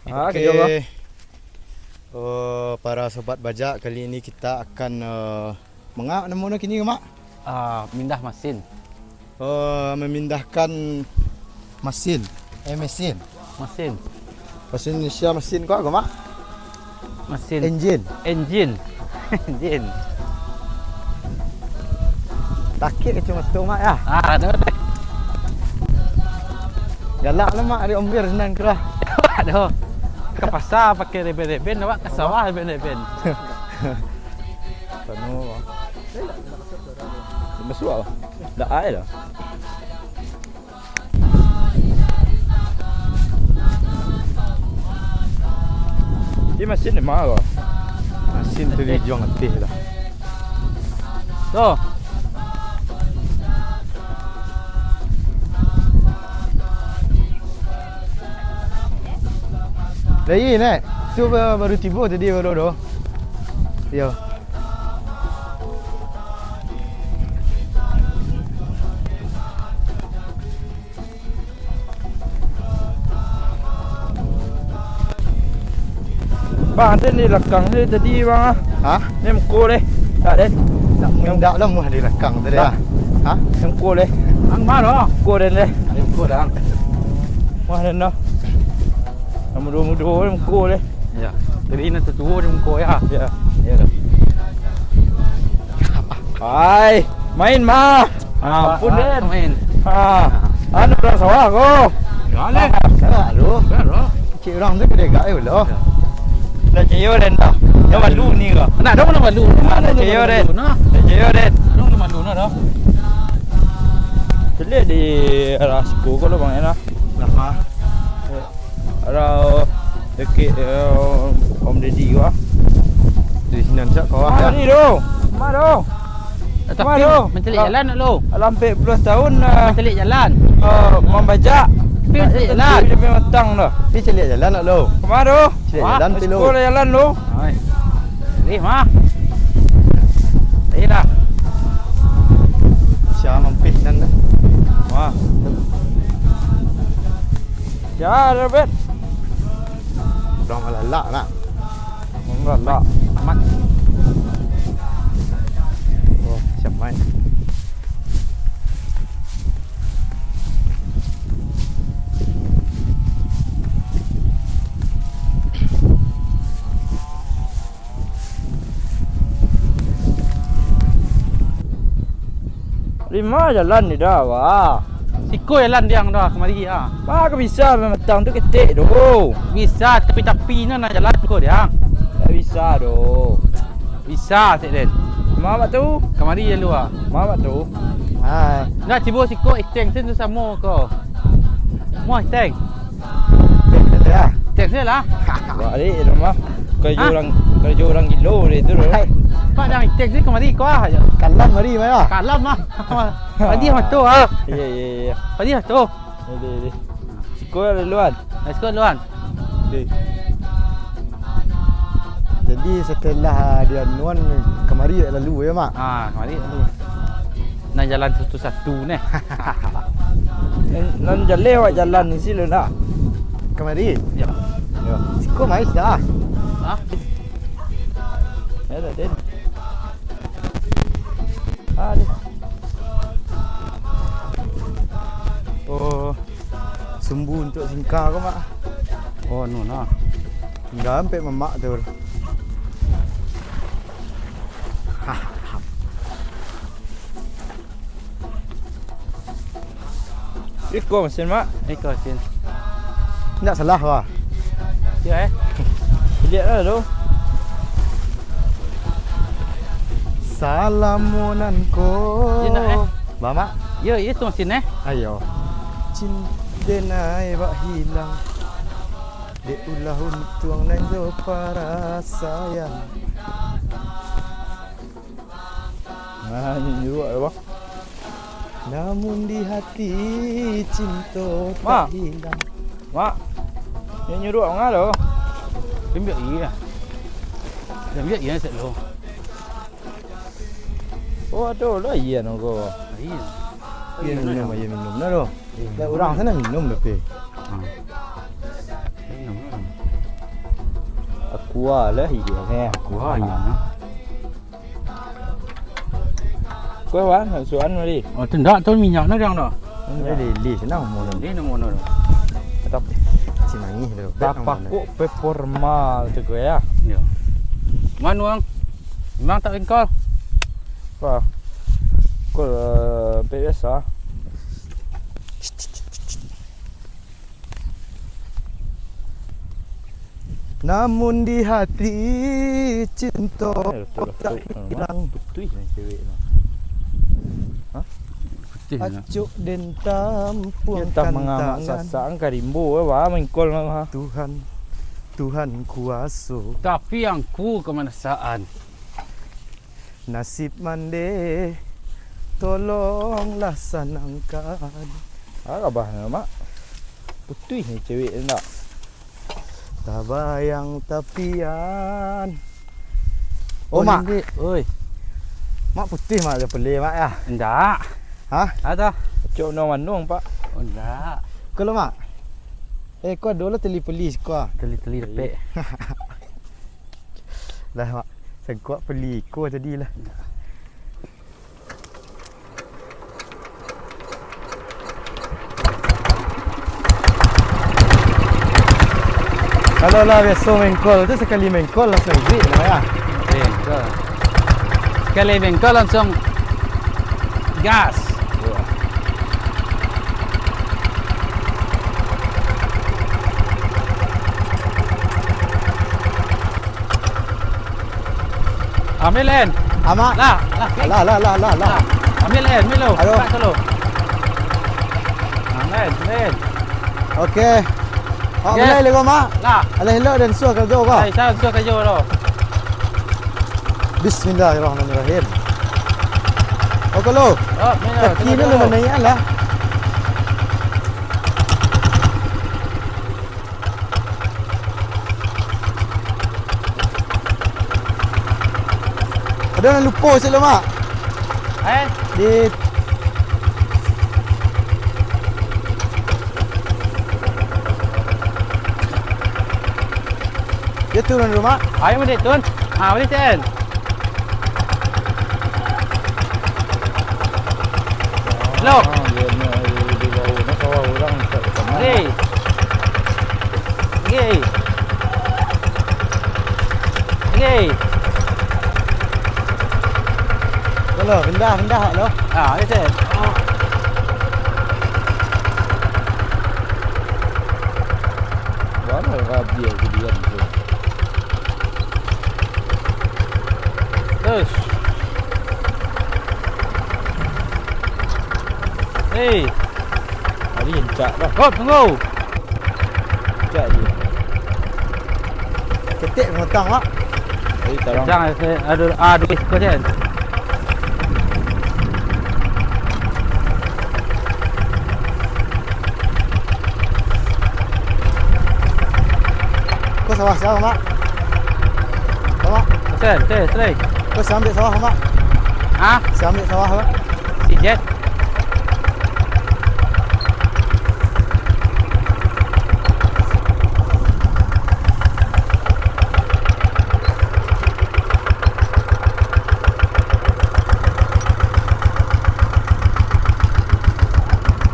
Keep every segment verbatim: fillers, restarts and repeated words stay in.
Ah, Oke. kerja, Bang. Eh, para sobat bajak, kali ini kita akan, eh, manga namo no kini, Mak? Ah, mindah masin. Eh, memindahkan masin. Eh, mesin. Masin. Bahasa Indonesia masin ko apo, Mak? Masin. Engine. Engine. Engine. Sakik kecil mato, Mak, ya? Ah, tu. Galak lah, Mak, ari ombir nan kerah. Aduh. Ka pasar pakai reben-reben, awak ka sawah reben-reben. Penuh, Bang. Masuak lah. Dak ai lah. Di masin di ma ko? Masin tu di juang ateh lah. Tu. Lai, Nek. Tu ba-, baru tibo tadi baru tu. Yo. Bang, ado di lakang tu tadi, Bang, ah. Hah? Ni muko deh. Tak deh. Tak mendak lah muah di lakang tu deh. Dah. Ah. Hah? Muko deh. Ang ma lo? Muko deh deh. Muko dah. Muah deh noh. Nan mudo-mudo deh muko deh. Ya. Jadi nan tuo-tuo deh muko ya. Ya. Ya dah. Hai, main mah. Ah, ampun, Den. Main. Ha. Anu urang sawah ko. Yo, Den. Salah lu. Salah. Cik urang tu gede gak yo lo. Nak ciyo, Den, dah. Yo malu ni ko. Nak dong nak malu. Nak ciyo, Den. Nak ciyo, Den. Dong nak malu nah dah. Celiak di arah siku ko lo, Bang, enak. Nah, mah. Arah dekik, eh, Om Deddy ko ah. Di sinan cak kawah. Mari tu. Mari tu. Tapi Mari tu. Mancaliak jalan nak lo. Alam ampek puluah tahun dah. Mancaliak jalan. Eh, mambajak. Tapi mancaliak jalan. Tapi dia punya matang dah. Tapi caliak jalan nak lo. Kemana tu? Caliak jalan tapi lo. Sekolah jalan lo. Hai. Lih mah. Lih dah. Sia mampih nan dah. Wah. Ya, Robert. Urang malalak nak. Urang malalak. Amat. Oh, siap main. Lima jalan ni dah, wah. Siko jalan diang dah kamari ah. Mah ka bisa mamatang tu ketek tu. Bisa tapi-tapi no nak jalan ko diang. Tak bisa tu. Bisa cek den. Mah bak tu. Kamari lalu ah. Mah bak tu. Hai. Nak cubo siko extension tu samo ko. Muah extend. Extend saja lah. Balik rumah. Kerja orang, kerja orang gilo dia tu. Hai. Pak dah extend sih kamari ko ah. Kalam mari mah. Kalam ah. Padi mah tu ah. Iya iya iya. Padi mah tu. Jadi jadi. Siko duluan. Siko duluan. Okey. Jadi setelah dianuan kamari lalu ya mak. Ah, kamari lalu. Nan jalan satu-satu neh. Nan, nan jaleh awak jalan di sini nak. Kamari. Ya. Ya. Siko mai dah. Hah? Ya dah den. Aduh. Oh, sumbu untuk singka ko mak. Oh, no nah. Tinggal sampai mamak tu. Iko mesin mak. Iko mesin. Ndak salah wah. Ya eh. Lihat lah tu. Salamonan ko. Dia nak eh. Ba mak. Ya, itu mesin eh. Ayo. Cinta naik bak hilang. Dek ulah untuang nan jo parasaian. Nah, ini nyuruak ya bang. Namun di hati cinta tak hilang. Mak. Ni nyuruak manga lo. Ambiak iya. Ambiak iya sek lo. Oh, ado lah iya nunggu. Iya. Iya minum, iya minum nah lo. Lah urang sana minum tapi. Ha. Minum. Wah lah, iyo neh. Wah, iyo neh. Kau wan, suan tadi. Oh, tu ndak, tu minyak neh, dang, dah. Ini lilih, senang mau nang. Ini namo nang. Tapi, si nangih tu. Tapak kok pepor mal tu kau ya? Iyo. Manu, Ang? Memang tak bengkol? Wah. Kau, eh, biasa. Namun di hati cinta tak hilang. Putuih ni cewek tu. Ha? Putuih ni. Acok den tampuang. Dia tak mangamak sasak, ka rimbo, eh, wah, mengkol, ha. Tuhan, Tuhan kuaso. Tapi angku kemanasaan. Nasib mandeh, tolonglah sanangkan. Ah, abah, Mak. Putuih ni cewek tu ndak? Tabayang tapian. Oh, Mak. Oi. Mak putuih, Mak, dah pelih, Mak, ya? Ndak. Hah? Ada. Cok no manung, Pak. Oh, ndak. Kalau, Mak. Eh, kau ada lah teli-peli siko, ah. Teli-teli dapek. Lah, Mak. Sangkuak peli iko tadi lah. Kalau lah biaso mengkol tu, sakali mengkol langsung iduik namonyo. Mengkol. Sakali mengkol langsung gas. Ambil, En. Amak. Lah, lah, kek. Lah, lah, lah, lah, lah. Lah. Ambil, En, ambil lo. Aduh. Buka dulu. Nah, En, En. Oke. Awak mulai lego, Mak. Lah. Alah elok den suah karajo ko. Ai, sa suah karajo lo. Bismillahirrahmanirrahim. Oke lo. Oh, bismillah. Kaki ni lo naiak lah. Ado nan lupo cek lo, Mak. Eh? Di, dia turun dulu, Mak. Ayo, Mak, dia turun. Ah, boleh, Ten. Lo. Ah, dia ni, dia, dia baru nak kawal orang tak kenal. Hei. Oke. Oke. Kalau rendah, rendah lo. Ah, itu. Mana rabi aku diam tu. Terus. Hei. Hari encak dah. Hop, tunggu. Cak je. Ketek mengutang, Mak. Jadi, tarang. Kencang, eh, aduh, aduh, eh, kau je. Kau sawah siapa, Mak? Kau, Mak? Sen, sen, sen. Kau siapa ambil sawah, Mak? Hah? Siapa ambil sawah, Mak? Si Jet.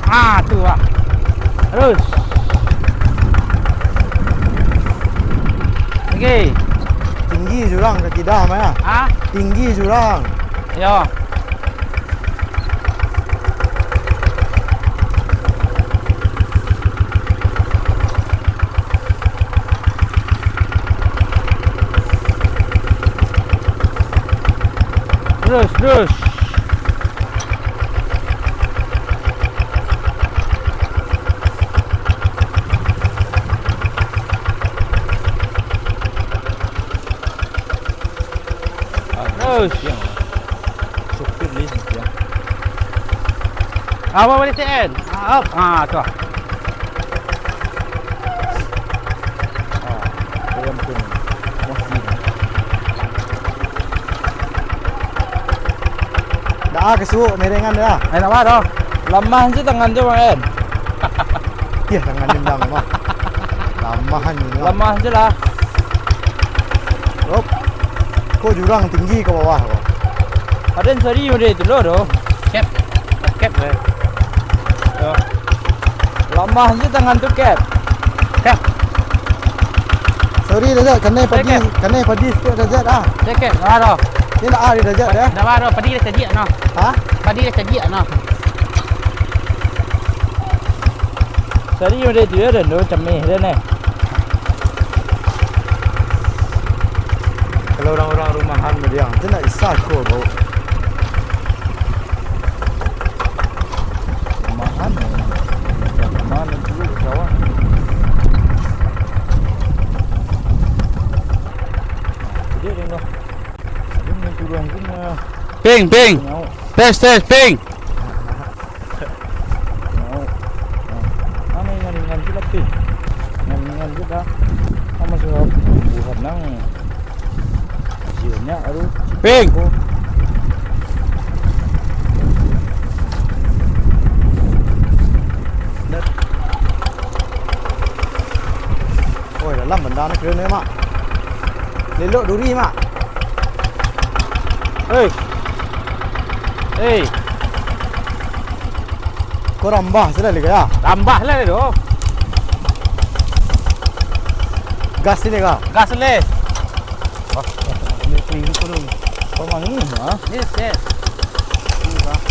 Ah, tu lah. Terus. Lagi. Tinggi jurang kaki dah, Mak, ya? Hah? Tinggi jurang. Yo. Terus, terus. Ah, terus. Sopir ni, sopir. Apa boleh T N? Ah, up. Ah, tu. Ah, turun pun. Masih. Dah, ah, kesuok, merengan dah. Eh, nak apa dah? Lamah je tangan je, Bang En. Iya, tangan ni lamah. Lamah ni, lamah. Lamah je lah. Hop. Ko jurang tinggi ka bawah ko. Aden sari mode itu lo do. Kep. Kep, eh. Yo. Lamah je tangan tu, Kep. Kep. Sorry, Dajat, kanai padi, Kep. Kanai padi sikit, Dajat, ah. Kep, Kep, ndak ado. Ni ndak ado, Dajat, eh. Ndak ado, padi dah sajik, no. Ha? Padi dah sajik, no. Sari mode itu yo, dan tu cameh dan, eh. Kalau urang-urang rumahan mode yang tu ndak bisa ko bau. Rumahan, rumahan tu kawan. Jadi, dan tu. Ini turun tu, nah. Ping, ping. Nyawa. Tes, tes, ping. Nyawa. Nah, ringan-ringan tu lah, ping. Ringan-ringan tu dah. Sama sudah buhan nang. Hasilnya, aduh. Ping. Oi, dalam banda ni kena, Mak. Lelok duri, Mak. Hei. Hei. Ko rambah sudah lagi, ya? Rambah lah tu. Gas sini, kah? Gas leh. Wah, ini tinggi turun. Kau mangin, ha? Yes, yes. Ini, Bang.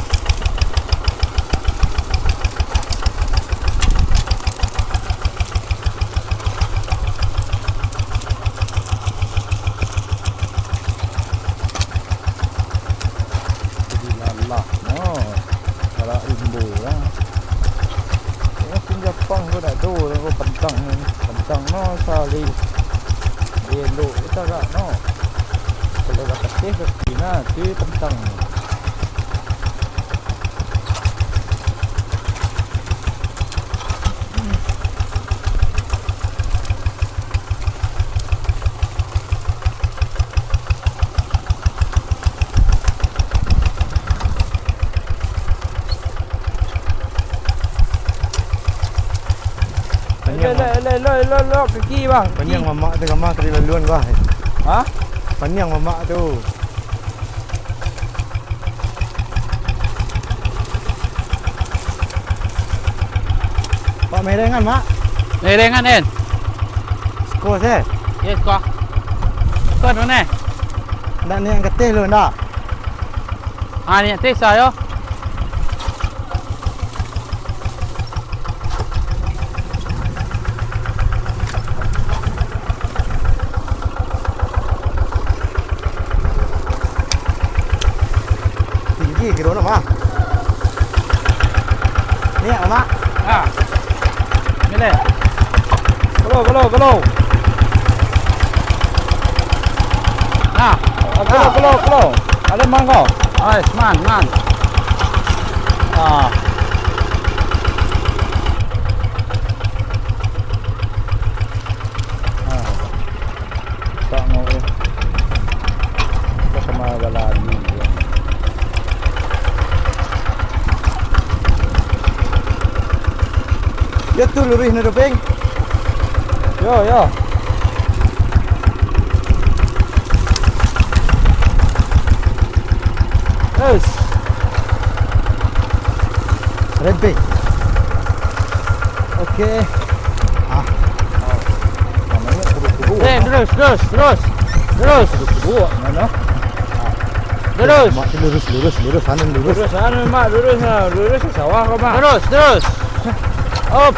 Jadi lalah, no. Kalau rimbo, ya. Yo, pin Japang ko dak ado, ko pantang ni. Pantang no, sali. Elok, kita agak no. Kalau dah patih, pasti nah, tu pantang ni. Elok, elok, elok, elok, elok, kaki, bang, kaki. Paniang mamak tu, kamah tadi laluan gua. Ha? Paniang mamak tu. Pak, merengan, Mak? Merengan, En. Siko se? Yes, ko. Siko tu, neh. Ndak niat kateh lu, ndak? Ah, niat teh sa yo. Tinggi kiro nak, Mak. Ni, Mak. Ah. Ni leh. Kalo, kalo, kalo. Nah. Ah, kalo, kalo, kalo. Ada mangga. Ais, man, man. Ah. Ah. Tak mau, eh. Kita sama balagi. Ya tu luruih ni, Dopeng. Yo, yo. Terus. Rempik. Oke. Ah. Namanya kubu-kubu. Eh, terus, terus, terus. Terus. Kubu-kubu, mana? Terus. Mak, lurus, lurus, lurus, sana lurus. Lurus, sana, Mak, lurus, nah. Lurus ke sawah kau, Mak. Terus, terus. Op.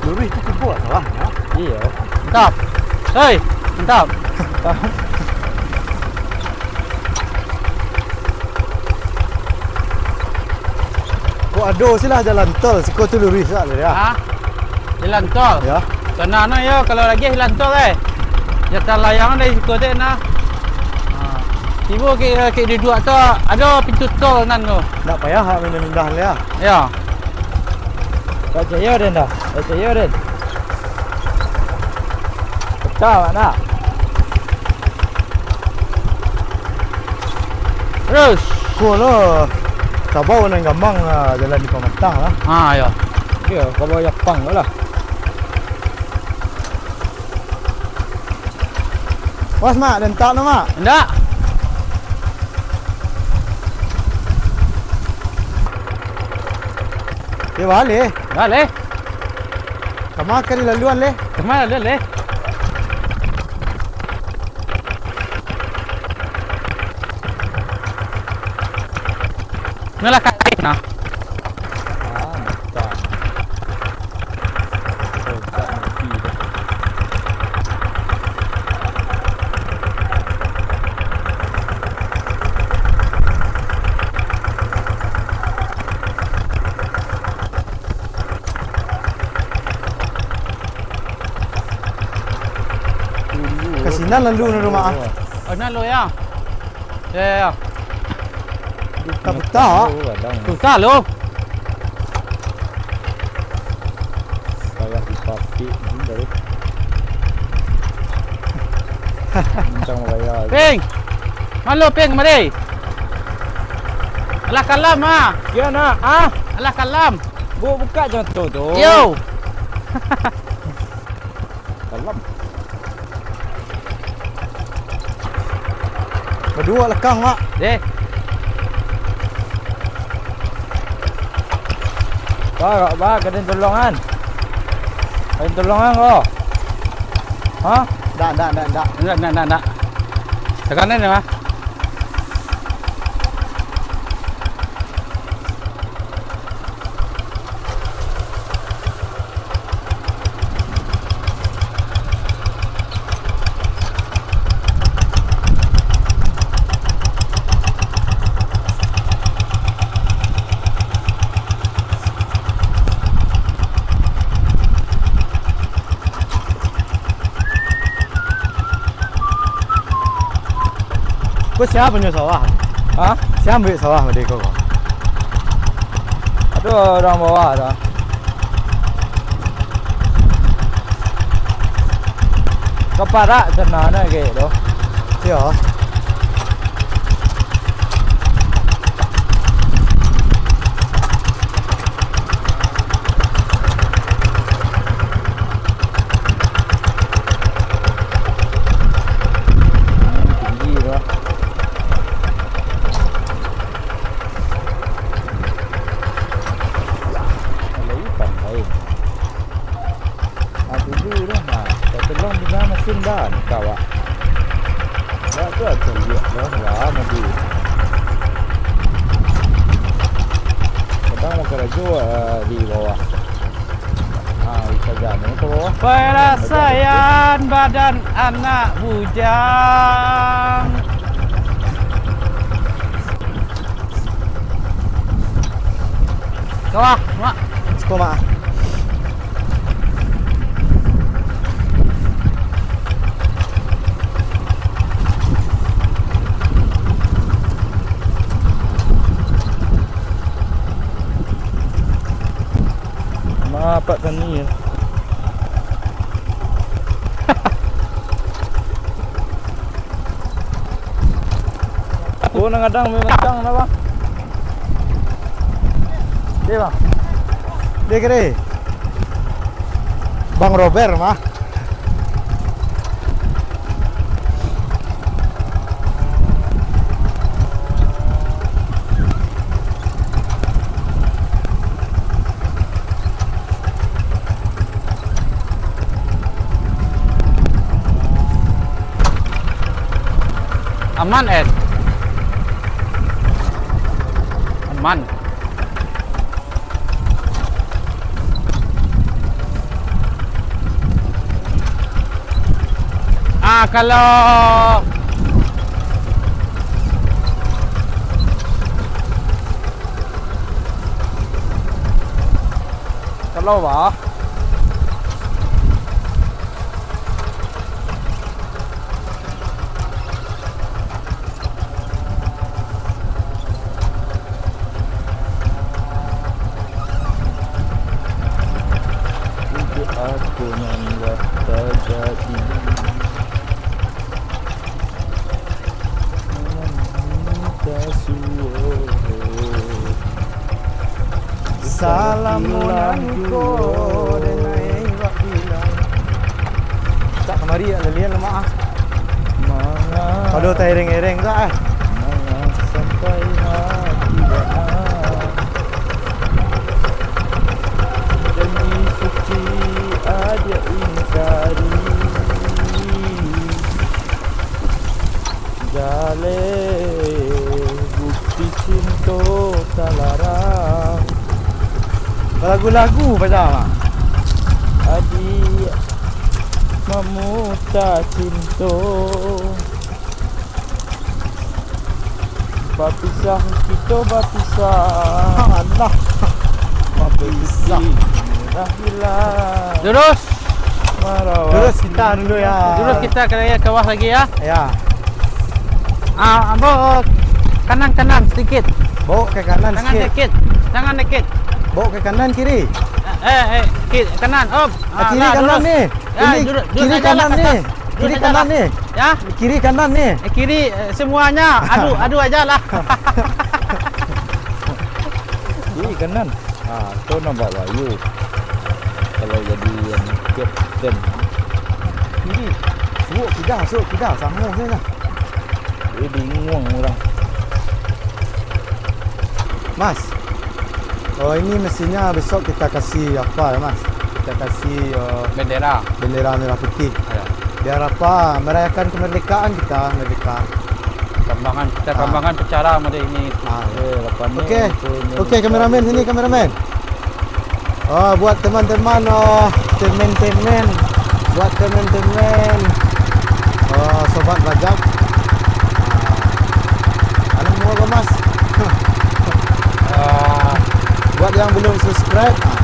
Lurus itu kubu, salah, ya? Iya. Mantap. Hei, mantap. Kok ado silah jalan tol, siko tu luruih sak lah, ya? Ha? Jalan tol? Ya. Sana no yo, kalau lagi jalan tol, eh. Jatah layang dari siko dek nah. Ha. Tibo ke, ke duduak tu, ado pintu tol nan tu. Ndak payah hak mindah-mindah lah, ya? Ya. Percaya den dah. Percaya den. Pecah, Mak, nak? Terus. Ko lo. Sabau nan gamang, ah, jalan di pamatah lah. Ha, yo. Yo, kabau Japang lah. Pas, Mak, dentak no, Mak. Indak. Yo, baleh. Baleh. Kama ka dilaluan, leh. Kama laluan, leh. Nyo lah kain, nah. Ah, mantap. Hebat mati dah. Ka sinan lalu, Nurul, Mak, ah. Oh, nan lo, yo. Yo, yo, yo. Buta-buta, ah. Buta lo. Payah dipapik ni tadi. Kencang bagaya. Ping! Malo, Ping, mari. Alah kalam, ah. Yo, nak, ah. Alah kalam. Bu-, buka contoh tu. Yo. Dalam. Baduo lekang, Mak. Deh. Ba, ba, ba, kaden tolongan. Kaden tolongan ko. Ha? Ndak, ndak, ndak, ndak. Ndak, ndak, ndak, ndak. Tekanan ya, Mas. Ko sia punyo sawah? Ha? Sia ambiak sawah tadi ko? Ado urang bawah tu. Ka parak cana na kek tu. Iyo. Tinggi tu. Kalau ikan lain. Ah, dulu dah, nah. Dah tolong di mana mesin dah, ni kawak. Dah tu aku lihat dah, dah maju. Kadang makan rajo, ah, di bawah. Ah, bisa jalan ke bawah. Parasaian badan anak bujang. Kawah, Mak. Siko, Mak. Mak, apak tani ya. Oh, nan gadang, mancang lah, Bang. Deh, Bang. Deh, kere. Bang Robert mah. Aman, En? Aman. Ah, kalau, kalau, bah. Untuak apo nan lah tajadi? Salam nan ko denai wak bilang. Tak kamari, tak lalian lemak ah. Kalau taireng-ireng tu, ah. Sampai hati dana. Janji suci aja ingkari. Jaleh bukti cinto talarang. Balagu-lagu pada, Mak. Adik mamuta cinto. Bapisah, kito bapisah. Alah. Bapisah. Merah hilang. Lurus. Marawat. Lurus kita dulu ya. Lurus kita ke, ke bawah lagi ya. Ya. Ah, ambo kanan, kanan sedikit. Bawa ke kanan. Jangan sedikit. Dikit. Jangan dikit. Bawa ke kanan, kiri. Eh, eh, kiri, kanan. Op. Ah, kiri, kanan lurus. Ni. Ya, ini lurus, lurus kiri, aja lah, kanan ni. Lurus aja lah. Kiri, kanan ni. Ya? Kiri, kanan ni. Eh, kiri, eh, semuanya. Adu, adu aja lah. Kiri, kanan. Ha, tu nampak bayu. Kalau jadi yang captain. Kiri. Suok kida, suok kida. Samo sajo lah. Eh, bingung urang. Mas, oh, ini mestinya besok kita kasih apa ya, Mas? Kita kasih, eh, bendera. Bendera merah putih. Ya. Biar apa? Merayakan kemerdekaan kita, merdeka. Kambangkan, kita kambangkan secara model ini. Ah, ya. Eh, lapan ni. Oke. Oke, kameramen, sini kameramen. Oh, buat teman-teman, oh, temen-temen, buat temen-temen, oh, sobat Rajab. Ah, anak muda, Mas. Ah, buat yang belum subscribe, ah.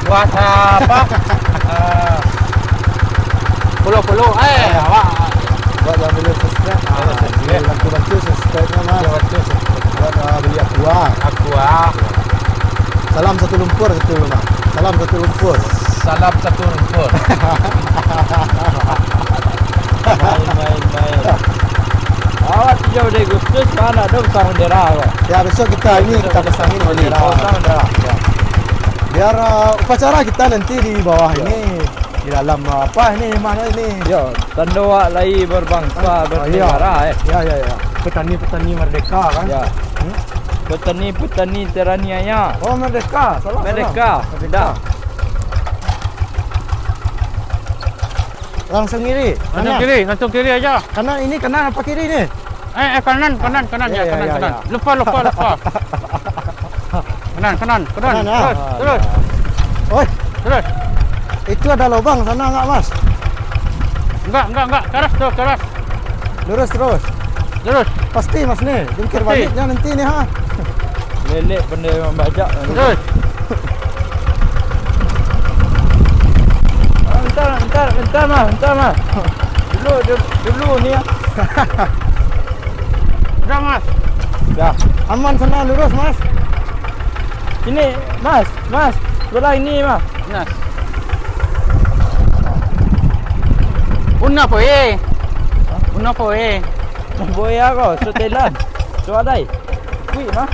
Buat apa? Ah. Follow, follow. Eh, awak. Buat yang belum subscribe, ah, bantu-bantu subscribe-nya, Mas. Bantu-bantu subscribe. Buat, ah, beli Aqua. Aqua. Salam satu lumpur, satu rumah. Salam satu lumpur. Salam satu lumpur. Main, main, main. Awak tujuh belas Agustus, mana ada pasang bendera, Pak? Ya, besok kita ini kita pasangin bendera. Pasang bendera. Ya. Biar, ah, upacara kita nanti di bawah ini. Di dalam, ah, apa ini, mana ini? Yo, tando awak lai berbangsa, bernegara, eh. Ya, ya, ya. Petani-petani merdeka, kan? Ya. Hmm? Petani-petani teraniaya. Oh, merdeka. Salah, salah. Merdeka. Merdeka. Langsung kiri. Langsung kiri, langsung kiri aja. Kanan ini, kanan apa kiri ni? Eh, eh, kanan, kanan, kanan, ya, ya, kanan, ya, kanan. Ya. Lupa, lupa, lupa. Kanan, kanan, kanan. Kanan, ya. Terus, terus. Oi. Terus. Itu ada lubang sana enggak, Mas? Enggak, enggak, enggak. Terus, terus, terus. Lurus, terus. Lurus. Pasti, Mas, ni. Jungkir baliknya nanti ni, ha. Lelek pandai mambajak. Terus. Ah, bentar, bentar, bentar, Mas, bentar, Mas. Dulu, du-, dulu ni, ya. Dah, Mas. Dah. Aman sana, lurus, Mas. Sini, Mas, Mas. Sebelah ini, Mas. Nas. Unna po, eh. Unna po, eh. Boya ko, setelan. Suadai. Kuik mah.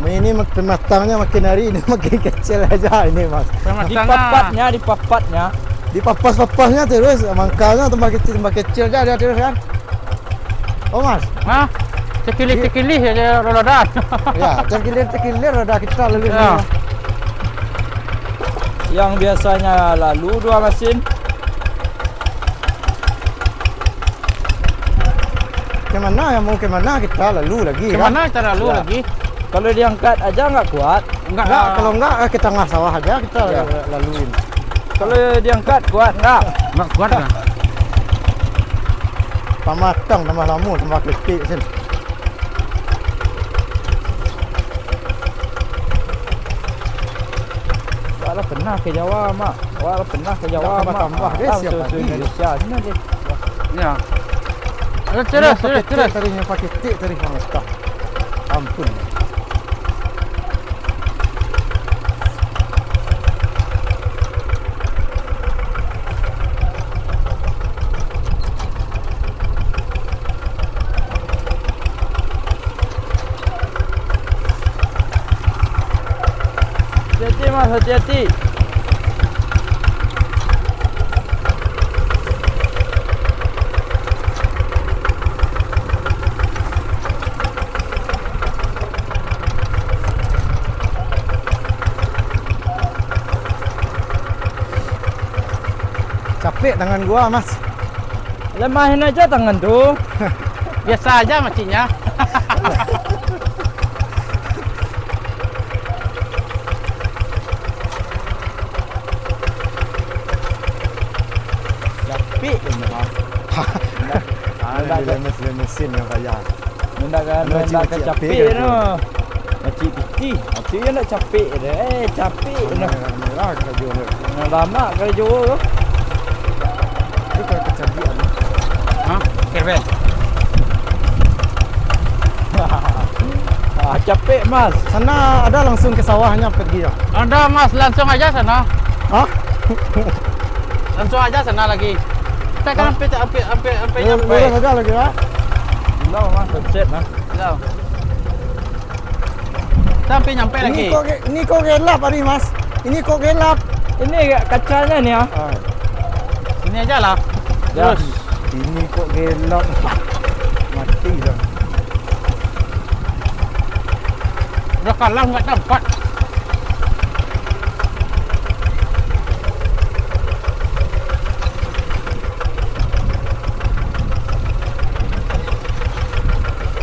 Ini mak-, pematangnyo makin hari ini makin kecil aja ini, Mas. Pematangnyo. Dipapatnya, dipapatnya. Dipapas-papasnya terus, mangkanya tambah kecil, tambah kecil aja dia terus kan. Oh, Mas. Hah? Cekilih-cekilih aja roda. Ya, cekilih-cekilih roda kita lalu ini. Ya. Yang biasanya lalu dua mesin. Ke mana yang mau ke mana kita lalu lagi, kan? Ke mana kita lalu lagi? Ya. Kalau diangkat aja nggak kuat. Enggak, kalau enggak, eh, ke tangah sawah aja kita laluin. Kalau diangkat, kuat enggak? Enggak kuat lah. Pamatang tambah lamo, tambah ketek, Sin. Awak lah pernah ke Jawa, Mak. Awak lah pernah ke Jawa, Mak. Tambah-tambah, deh, siap sesuai lagi. Indonesia. Sini aja. Ya. Terus, terus, terus, terus. Tadi, pakai tik tadi, Mak. Ampun. Mas, hati-hati. Capek tangan gua, Mas. Lemahin aja tangan tu. Biasa aja maciknya. Capek ini, Mas. Ah, lemes-lemesin yang payah. Ndak ka, ndak ka capek tu. Macik pitih, macik je ndak capek tu. Eh, capek tu. Merah karajo tu. Lamak karajo tu. Itu ka kacabiak tu. Hah? Kerben. Ah, capek, Mas. Sana ada langsung ke sawahnya pergi ya? Ada, Mas, langsung aja sana. Hah? Langsung aja sana lagi. Kita kan hampir, hampir, hampir, hampir nyampe. Lurus aja lagi ya? Belum, Mas. Set, Mas. Belum. Sampai nyampe lagi. Ini kok ge-, ini kok gelap hari, Mas? Ini kok gelap? Ini kacanya ni, ah. Ah. Sini aja lah. Ya. Terus. Ini kok gelap? Mati dah. Udah kalah nggak dapat.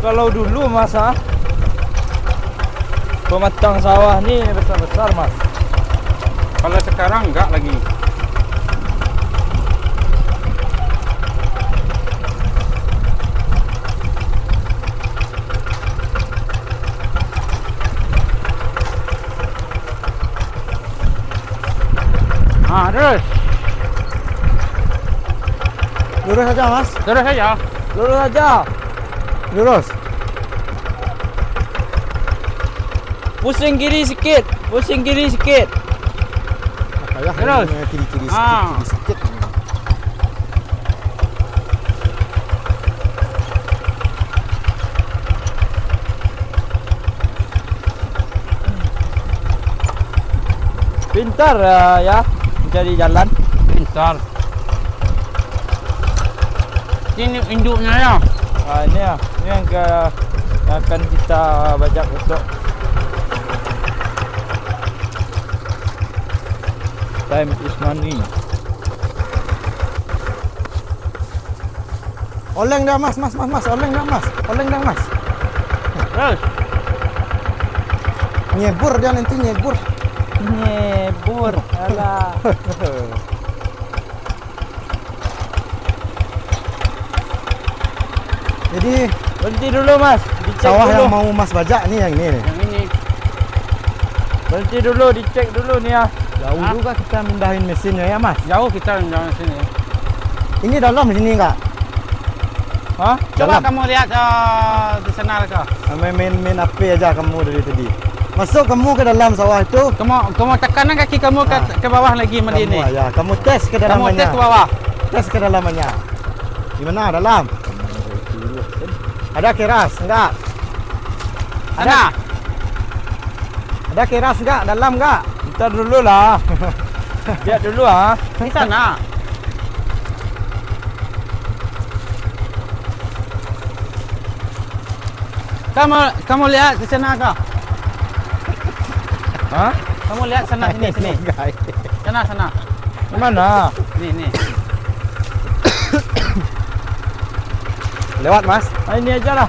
Kalau dulu, Mas, ah, pematang sawah ni besar-besar, Mas. Kalau sekarang enggak lagi. Ah, terus. Lurus aja, Mas. Terus aja. Lurus aja. Lurus. Pusing kiri sikit, pusing kiri sikit. Terus. Kiri-kiri sikit, ah, kiri sikit. Pintar, eh, ya, mencari jalan. Pintar. Ini induknya, ya. Ah, ini, ya. Ini yang ke-, yang akan kita bajak besok. Time is money. Oleng dah, Mas, Mas, Mas, Mas, oleng dah, Mas, oleng dah, Mas. Terus. Nyebur dia nanti, nyebur. Nyebur, alah. Jadi, berhenti dulu, Mas. Dicek sawah dulu. Yang mau Mas bajak ni yang ini ni. Yang ini. Berhenti dulu, dicek dulu ni, ya. Jauh juga kita mindahin mesinnya, ya, Mas? Jauh kita mindahin mesinnya. Ini dalam sini, enggak? Hah? Coba kamu lihat, eh, di sana, Kak. Ah, main, main, main H P aja kamu dari tadi. Masuk kamu ke dalam sawah itu. Kamu, kamu tekankan kaki kamu ke, ah, ke bawah lagi, Madi, kamu, ni. Ya, kamu tes kedalamannya. Kamu tes ke bawah. Tes kedalamannya. Di mana? Dalam? Ada keras, enggak? Ada? Sana. Ada keras enggak? Dalam enggak? Ntar dulu lah. Lihat dulu, ah. Di sana. Kamu, kamu lihat di sana, Kak. Hah? Kamu lihat sana, sini, sini. Enggak. Sana, sana. Di mana? Ni, ni. Lewat, Mas. Ah, ini aja lah.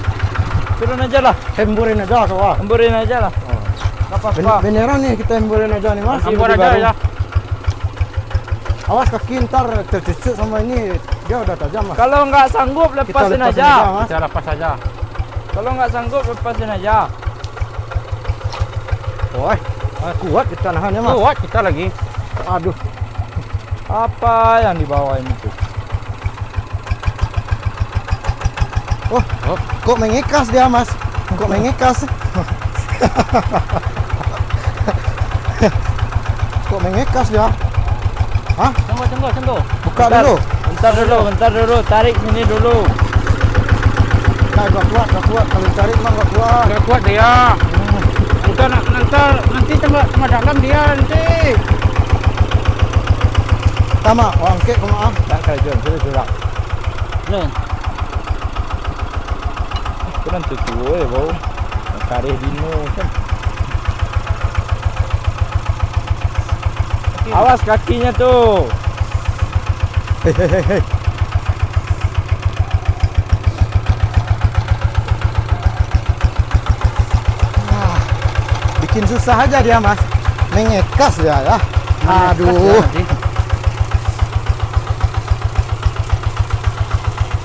Turun aja lah. Hemburin aja, kawan. Hemburin aja lah. Oh. Nggak apa-apa. Ben-, beneran nih kita hemburin aja nih, Mas. Hembur aja, ya. Awas kaki ntar tercucuk sama ini, dia udah tajam, Mas. Kalau nggak sanggup, lepasin aja. Kita lepasin aja, Mas. Kita lepas aja. Kalau nggak sanggup, lepasin aja. Woi, kuat kita nahannya, Mas. Kuat kita lagi. Aduh. Apa yang dibawa ini tuh? Oh, oh, kok mengekas dia, Mas? Kok mengekas? Kok mengekas dia? Hah? Tunggu, tunggu, tunggu. Buka dulu. Bentar dulu, bentar dulu. Tarik sini dulu. Nah, gak kuat, gak kuat. Kalau tarik mah gak kuat. Gak kuat dia. Hmm. Kita nak, nanti, nanti tengah, tengah dalam dia nanti. Tama, orang kek ko maaf. Tak kerja, sudah sudah. Nah. Itu nanti tua ya, bau. Kareh dino kan. Awas kakinya tuh. Hei, hei, hei, hei. Ah, bikin susah aja dia, Mas. Mengekas dia, ya. Mengekas. Aduh. Dia nanti.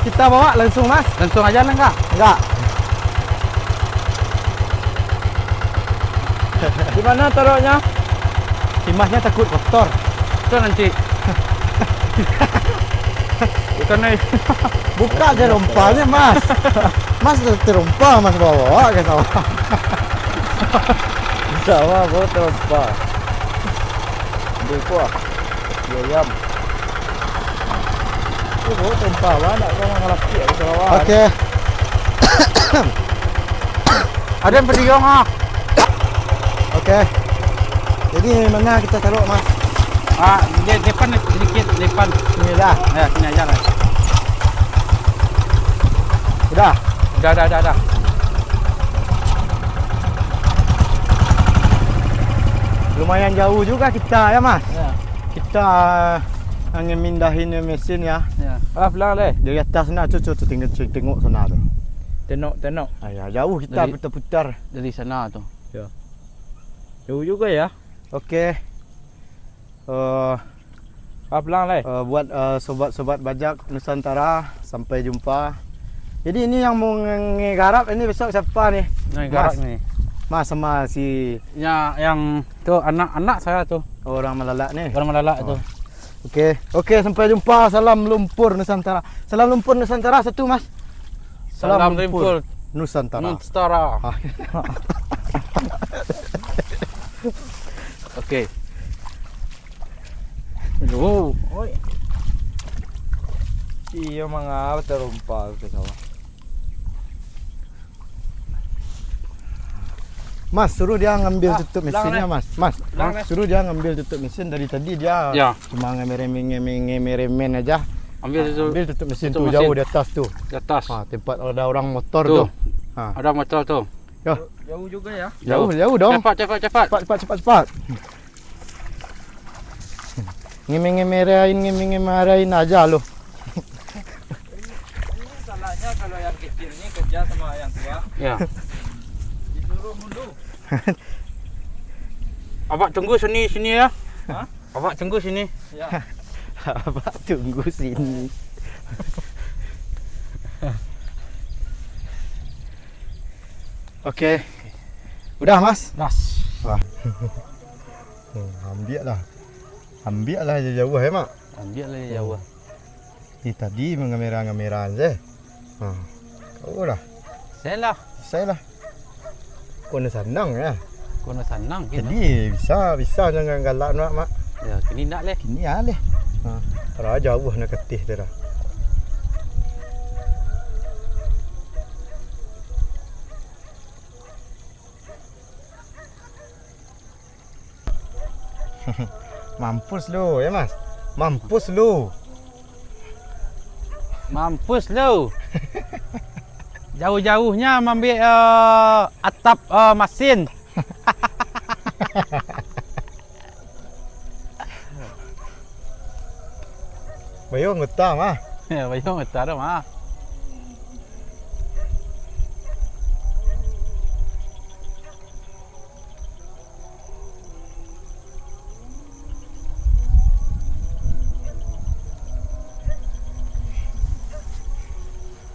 Kita bawa langsung, Mas. Langsung aja lah, enggak? Enggak. Di mana taruhnya? Si Masnya takut kotor. Itu nanti. Bukan, eh. Buka je rompanya, Mas. Mas terompa, Mas bawa ke sawah. Sawah bawa terompa. Ambil kuah. Iya, yam. Tu bawa terompa, Bang. Nak kau ngalaki ke sawah. Oke. Ada yang beriong, ah. Oke. Jadi, mana kita taruh, Mas? Ah, de-, depan sedikit, depan. Sini dah. Ya, sini aja lah. Udah? Udah, udah, udah, udah. Lumayan jauh juga kita, ya, Mas? Ya. Kita, eh, ngemindahin mesin, ya. Ya. Ah, pulang deh. Dari atas sana, tu, tu, tu, tengok, tengok sana tu. Tenok, tenok. Ah, ya, jauh kita putar-putar. Dari, dari sana tu. Ya. Jauh juga, ya. Oke. Eh, ah, pulang lai. Eh, buat, eh, sobat-sobat bajak Nusantara, sampai jumpa. Jadi, ini yang mau nge-, ngegarap ini besok siapa nih? Ngegarap Mas. Nih. Mas sama si... Ya, yang tu anak-anak saya tu. Oh, orang Malalak nih. Orang Malalak tu. Oh. Oke. Oke, sampai jumpa. Salam lumpur Nusantara. Salam lumpur Nusantara satu, Mas. Salam lumpur Nusantara. Nusantara. Ah. Oke. Aduh, oi. Iya, mangapa terompa ke sawah? Mas, suruh dia ngambil tutup mesinnya, Mas. Mas, suruh dia ngambil tutup mesin dari tadi, dia cuma ngemeremen, ngemeremen aja. Ambil tutup, ambil tutup mesin tu, jauh di atas tu. Di atas. Ha, tempat ada orang motor tu. Ha. Ada motor tu. Yo. Jauh juga ya. Jauh, jauh dong. Cepat, cepat, cepat. Cepat, cepat, cepat, cepat. Ngeme-ngemerain, ngeme-ngemerain aja lo. Ini, ini salahnya kalau yang kecil ni kerja sama yang tua. Ya. Disuruh mundur. Abak tunggu sini, sini ya. Hah? Abak tunggu sini. Ya. Abak tunggu sini. Oke. Udah, Mas? Das. Wah. Hmm, ambiak lah. Ambiak lah jauh-jauh, ya, Mak? Ambiak lah jauh. Hmm. Eh, tadi mangamera-ngamera je. Ha. Kau lah. Saya lah. Saya lah. Kau ni sanang, ya? Kau ni sanang, kini. Jadi, bisa, bisa jangan galak nak, Mak. Ya, kini ndak leh. Kini ya leh. Ha. Raja jauh nak ketih tu dah. Mampus lu, ya, Mas? Mampus lu. Mampus lu. Jauh-jauhnya maambiak, eh, atap, eh, masin. Bayo anggota mah. Ya, bayo anggota tu mah.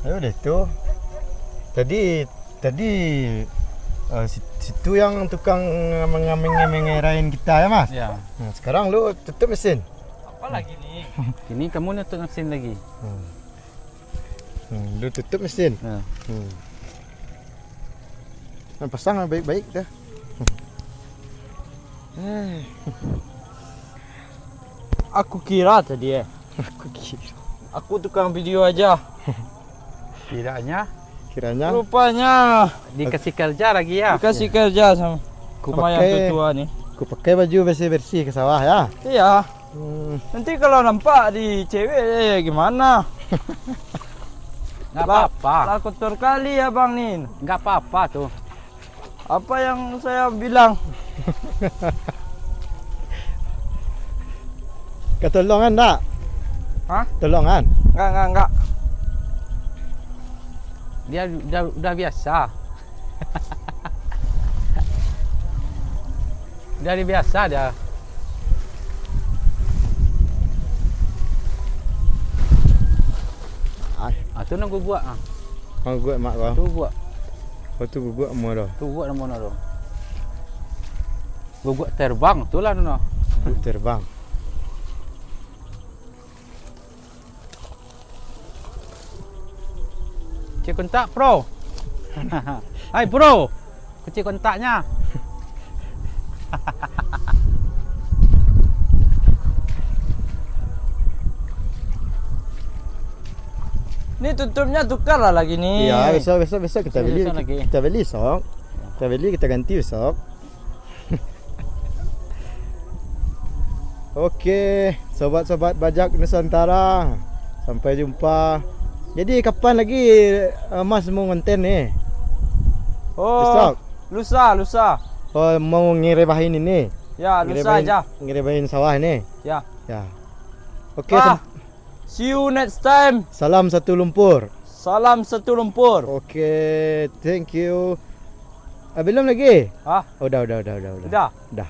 Ayo deh tu. Tadi, tadi, eh, si-, situ yang tukang ngameng-ngameng-ngameng rain kita ya, Mas? Ya. Nah, sekarang lu tutup mesin. Apa lagi ni? Ini kamu nutup mesin lagi. Hmm. Hmm, lu tutup mesin. Ya. Hmm. Nah, pasang lah baik-baik dah. Eh. Aku kira tadi, eh. Aku kira. Aku tukang video aja. Kiranya? Kiranya? Rupanya. Dikasih kerja lagi ya? Dikasih kerja sama. Ku Sama yang pakai, tua-tua ni. Ku pakai baju bersih-bersih ke sawah ya. Iya. Hmm. Nanti kalau nampak di cewek, eh, gimana? Nggak Lah, apa-apa. Lah kotor kali abang ni. Nggak apa-apa tuh. Apa yang saya bilang? Katolongan ndak? Hah? Tolongan. Nggak, nggak, nggak. Dia udah, udah biasa. Udah biasa dia. Ai. Ah, tu nan guguak ah. Kau guguak mak kau. Tu guguak. Kau tu guguak mau dah. Tu guguak nama tu. Guguak terbang tu lah tu nah. Guguak terbang. Cek kontak, bro. Hai, bro. Kunci kontaknya. Ni tutupnya tukar lah lagi ni. Iya, besok, besok, besok kita beli, besok lagi. Kita beli, sok. Kita beli, kita ganti, sok. Oke, sobat-sobat Bajak Nusantara, sampai jumpa. Jadi, kapan lagi, eh, Mas mau ngonten ni? Oh, besok? Lusa, lusa. Oh, mau ngerebahin ini? Ya, lusa aja. Ngerebahin sawah ini? Ya. Ya. Oke, ah, sam- see you next time. Salam satu lumpur. Salam satu lumpur. Oke, thank you. Ah, belum lagi? Hah? Oh, udah, udah, udah, udah, udah. Udah? Udah.